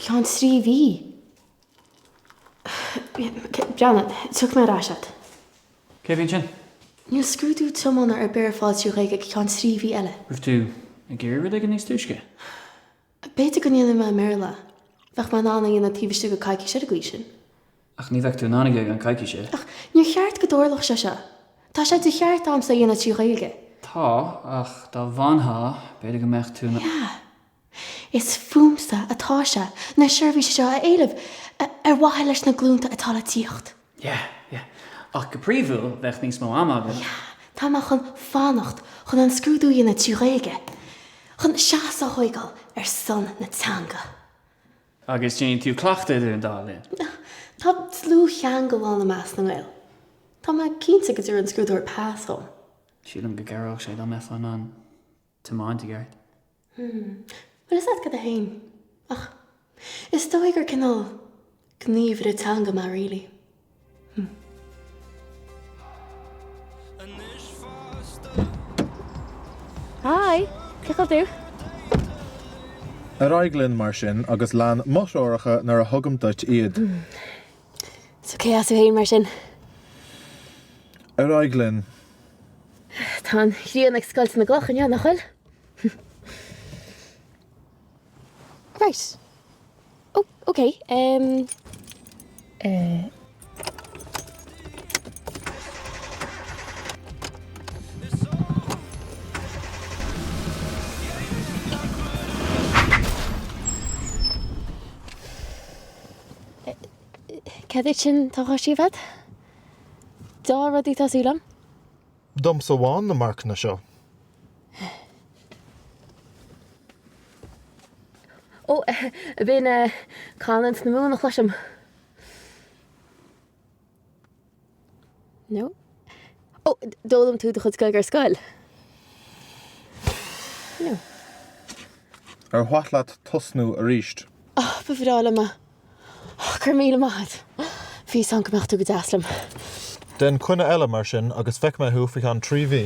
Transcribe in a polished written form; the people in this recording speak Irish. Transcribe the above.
Ceann 3 mhí. Breathnaigh, tiocfaidh mé ar ais agat. Cé a bhí ansin? Níl scrúdú tiomána ar bith ar fáil trí Ghaeilge go ceann 3 mhí eile. Raibh tú ag iarraidh rud éigin níos túisce? B'fhéidir go ndéanfaidh mé i mBéarla. Bheadh mé in ann é a dhéanamh taobh istigh de coicís ar an gcaoi sin. Ach ní bheadh tú in ann é i gceann coicíse. Ach níor cheart go dtarlódh sé seo. Tá sé de cheart a'msa é a dhéanamh trí Ghaeilge. Tá, ach dá bhfanfá, b'fhéidir go mbeadh tú in. Yeah. Is fúmsa atá sé na seirbhísí seo a éileamh ar mhaithe leis na glúnta atá le tíocht. Yeah, yeah. Ach go príomhúil, bheadh níos mó ama agat. Yeah, tá mé chun fanacht chun an scrúdú a dhéanamh trí Ghaeilge. Chun seasamh a thóigeáil ar son na teanga. Agus déanfaidh tú cleachtadh idir an dá linn. Tá dlúthcheangal ann i measc na nGael. Tá mé cinnte go dtabharfaidh an scrúdaitheoir pas dhom. Sílim go gcabhródh sé dá mbeifeá in ann tiomáint i gceart. Hmm, bhfuil fhios agat cad é féin? Ach is dóigh gur cineál gníomhaire teanga mé really. Hmm. Hi, cén chaoi a bhfuil tú? Ar aghaidh linn mar sin agus lean mo threoracha nuair a thugaim duit iad. So cé as tú féin mar sin? Ar aghaidh linn. Tá an ghrian ag scoilteadh na gcloch inniu, nach bhfuil? Right. Oh, ok. Um, uh. Cad é sin atá á scríobh agat? Dea-rudaí tá súil agam. Domsa amháin na marcanna seo. Ó, b'in canúint na Mumhan a chloisim. No? Ó, d'fhoghlaim tú do chuid Gaeilge ar scoil? No. Ar mhaith leat tosnú arís? Ó, ba bhreá liom é. Go raibh míle maith agat. Bhí fhios agam go mbeadh tú go deas liom. Déan coinne eile mar sin agus feicfidh mé thú faoi cheann 3 mhí.